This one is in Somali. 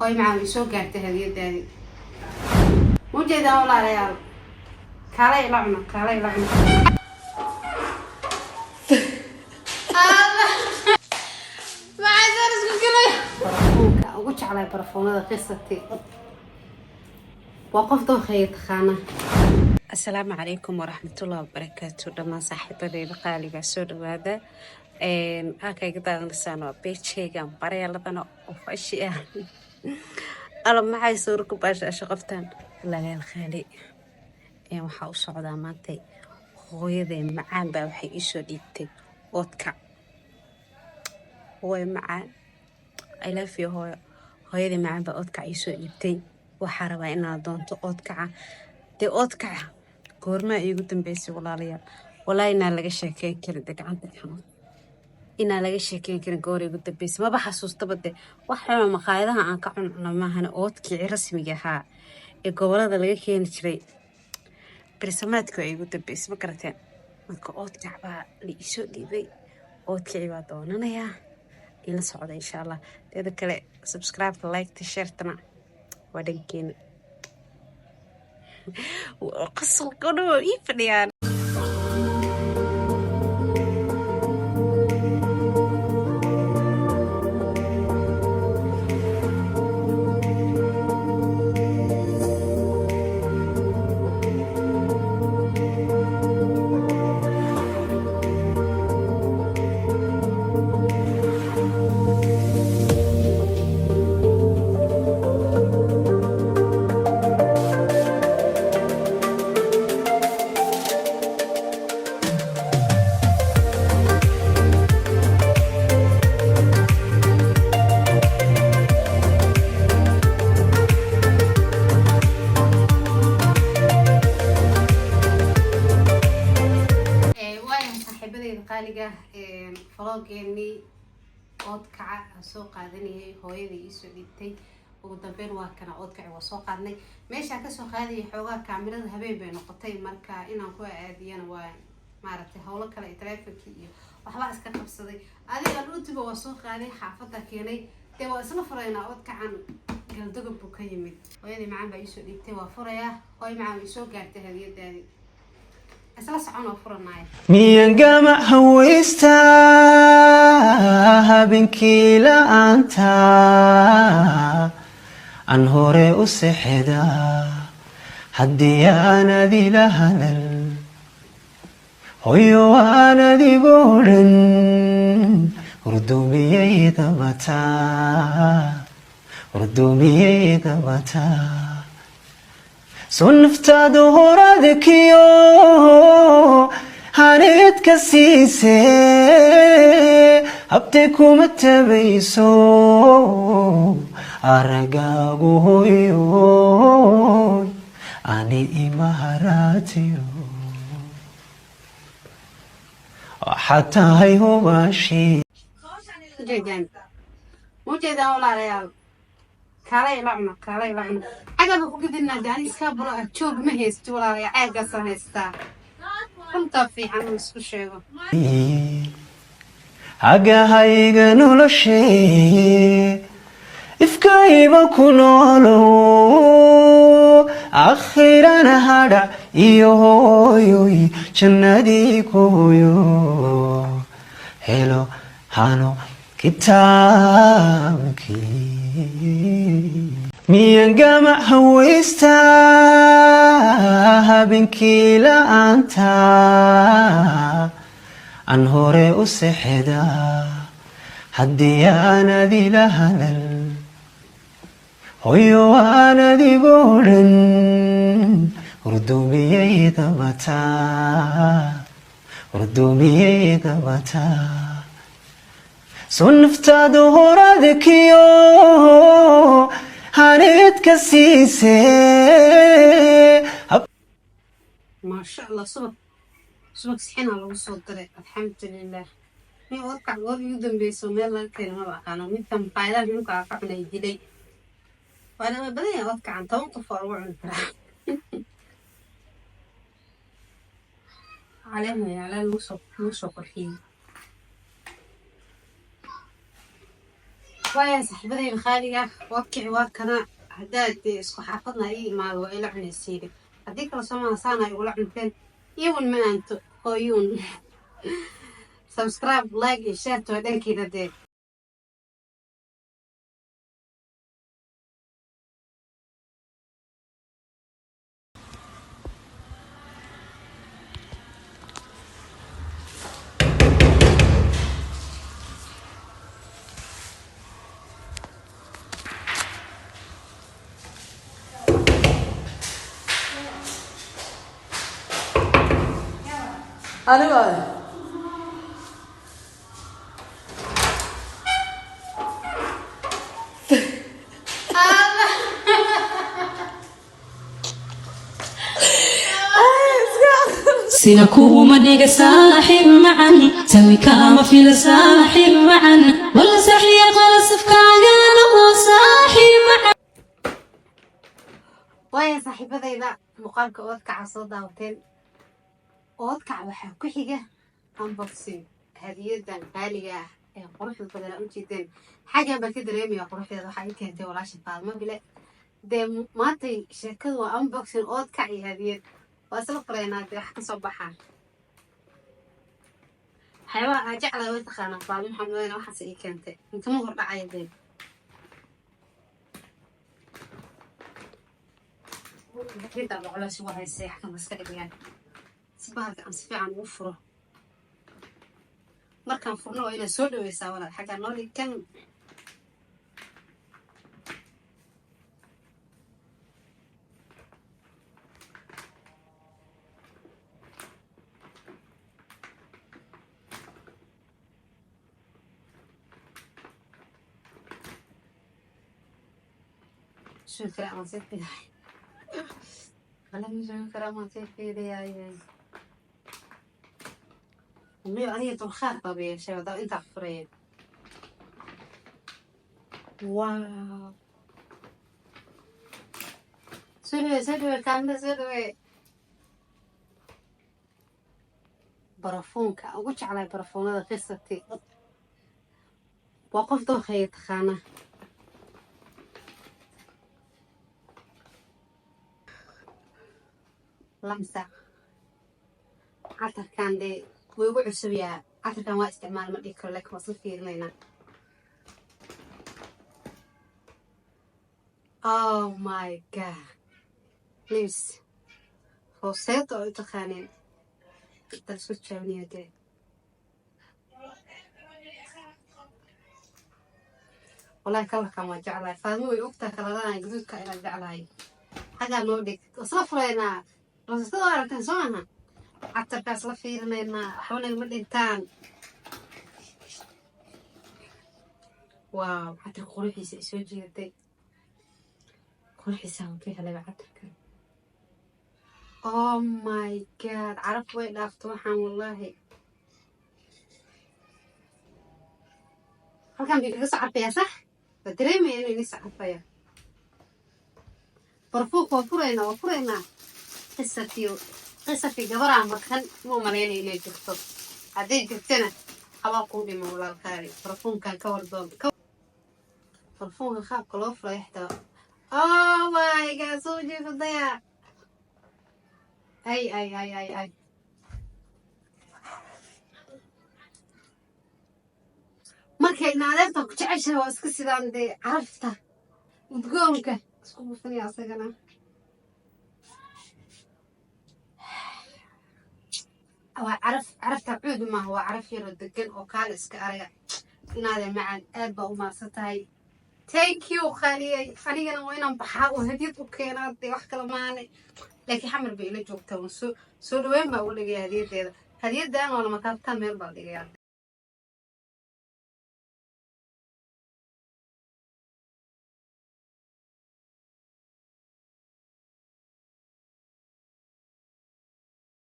Hooy macaan, way soo gaartay hadiyadaadii. Mujeedaan walaalayaal, kaala ila cuna, kaala ila cuna. Maxaa isku galay? Barafuunka ugu jeclay barafuunada qisati waa qof dookhaya taqaana. Asalaamu calaykum waraxmatullahi wabarakaatu dhammaan saaxiibadeyda qaaliga, soo dhawaada. Halka iga daawanaysaan waa page-keyga baryaladana oo fashi ah. Ala, maxay sawir ku baashaasha qoftan? Walaalayaal qaali, waxaa u socdaa maantay hooyadee macaan baa waxay iisoo dhiibtay oodkac. Hooyo macaan, I love you hooyo. Hooyadii macaan baa oodkac iisoo dhiibtay. Waxaa rabaa inaad doonto oodkaca. Dee oodkaca goormaa iigu dambeysay walaalayaal? Walaa inaan laga sheekeyn karin, de gacanta xanuun, inaan laga sheekeyn karin goor iigu dambeysay maba xasuustaba. De wax xuma maqaayadaha aan ka cuncuno maahane, oodkii rasmiga ahaa ee gobolada laga keeni jiray bersamaadka waa iigu dambeysay, ma garateen? Marka oodkac baa la iisoo dhiibay, oodkacii baa doonanayaa. Ila socda insha Allah. Teeda kale subscribe-ka, like-ta, share-tana waa dhankeena. Qosolka dhan waa ii fadhiyaan. Waayahay saaxiibadeyda qaaliga, vlog-geenii oodkaca aan soo qaadanayay hooyadii iisoo dhiibtay, ugu dambeyn waa kana. Oodkaci waa soo qaadnay. Meeshaan kasoo qaadayay xoogaa kaamirada habeen bay noqotay, marka inaan ku aadiyana waa maaragtay howlo kale iyo taleefonkii iyo waxbaa iska qabsaday. Adiga dhuutiba waa soo qaaday, xaafadda keenay. Dee waa isla furaynaa oodkacan. Galdogob buu ka yimid. Hooyadii macaan baa iisoo dhiibtay, waa furayaa. Hooyo macaan, way soo gaartay hadiyadaadii. Isla socon oo furanaya. Miyan gamac hawaysta habeenkii la'aanta aan hore u sexda haddii aanad ila hadal, hoyo aan adigoo dhan hurdumiyay qabataa, hurdumiyay qabataa. Soo naftaadu horadkiyo haneedka siise habtay kuma tabayso aragaagu hoyo ani imaharaatiro waxaad tahay hubaashii. Ujeedaan, ujeedaan walaalayaal, kaalay ila cuna, kaalay ila cuna. Cagaba ku gedinaa de, ani iskaabula ah joog ma haysto walaalayaal, caagaasaan haystaa. Runtaa fiican uu isku sheego. Hagahayga noloshee ifkayba ku noolow, akhirana hadhac iyo hooyoy jannadii ku hoyo helo hano kitaabkii. Miyan gamac hawaysta habeenkii la'aanta aan hore u sexda haddii aanad ila hadal, hoyo aan adigoo dhan hurdumiyay qabataa, hurdumiyay qabataa. Soo naftaadu horadkiyo haneedka siise. Maasha Allah, subag, subag sixinaa lagu soo diray. Alxamdulilah. Nin oodkac goor igu dambeyso meel laga keeno maba aqaano. Midkan maqaayadaha nimanka aa ka cunay dilay. Waa waa badan yahay oodkacan, 10 qof waa lagu cuni karaa. Caleen way caleen lagu soo qurxiyey. Waaya saaxiibadayda qaaliga, oodkici waa kana. Haddaad dee isku xaafadna ii imaado, waa ila cunaysiine. Haddii kale soomaa saana ay ugula cunteen iyawun ma aanto hooyuun. Subscribe, like iyo share waa dhankiina dee. Aniga Sina kuma dhiga saaxiib macan, sami kaama fila saaxiib macan, wala saxiya qalasafkaaga noqo saaxiib macan. Waaya saaxiibadayda, muuqaalka oodkaca soo daawateen. Oodkac waxaa ku xiga unboxing hadiyadan qaaliga ah ee quruxda badan aa ujeedeen. Xaggan baan ka dareemaya quruxdeeda. Waxaa ii keentay walaasha Faadmo Bile. Dee maantay sheekadu waa unboxing oodkac iyo hadiyad. Waa isla fureynaa dee wax kasoo baxaa. Waxyaabaha aa jeclahay way taqaanaa Faadmo. Maxamed weyne waxaas ii keentay inkama hor dhacaya dee. Intaa culays ugu haysay xakan iska dhigayaan si bahalka aan si fiican ugu furo. Markaan furno waa inaad soo dhaweysaa walaal. Xaggaa noo dhig kan. Sugi kara ama sii fiiday wala ma sugi kara ama sii fiidayaaye. Miyo aniga dulqaad baba yeeshay wadaa intaa furaya. Wow, soo dhawee, soo dhawee kaamida, soo dhawee. Barafuunka aan ugu jeclahay barafuunada qisati waa qof dookhaya taqaana. Lamsa catarkan dee wuu igu cusub yahaa. Catarkan waa isticmaal ma dhihi karo, laakiin waa isla fiirinaynaa. Oh my God, lips hooseeta oo u taqaaneen inta isku jaabniyo dee. Wallahi colorkan waa jeclahay. Faadmo way ogtahay colorradan gaduudka inaan jeclahay. Xaggaa noo dhig, isla furaynaa. Roosetada waa aragteen soo maaha? Catarkaas la fiirinaynaa, waxba nagama dhintaan. Wow, catarka quruxiisa ay soo jiidatay, quruxiisa aan ka helayba catarka. Oh my God, caraf way dhaafto waxaan wallahi. Halkan bay kaga soo carfayaa. Sax waa dareemaya inuu iga soo carfaya barfuunka. Waa furaynaa, waa furaynaa. Qisatiyo qisati gabaraa maqan ma umalaynaya inay jirto. Hadday jirtana habaa kuu dhimo walaalkaadi. Barfuunkan ka wardoon, barfuunka qaabka loo furayo xitaa. Oh my God, soo jiifadaya. Ay ay ay ay ay, markay naadeerta ku jeceshahay waa iska sidaan dee. Carafta udgoonka isku buufinaya asagana. Waa caraf, carafta cuud maaha, waa caraf yaroo degan oo kaala iska araga. Inaadee macaan, aad baa u mahadsan tahay. Thank you khaaliyey. Anigana waa inaan baxaa oo hadiyad u keenaa dee, wax kale maane. Laakiin xamar bay ila joogtaa. Waan soo dhaweyn baa uga dhigaya hadiyadeeda. Hadiyadan waa lama taabtaan, meel baa la dhigayaa.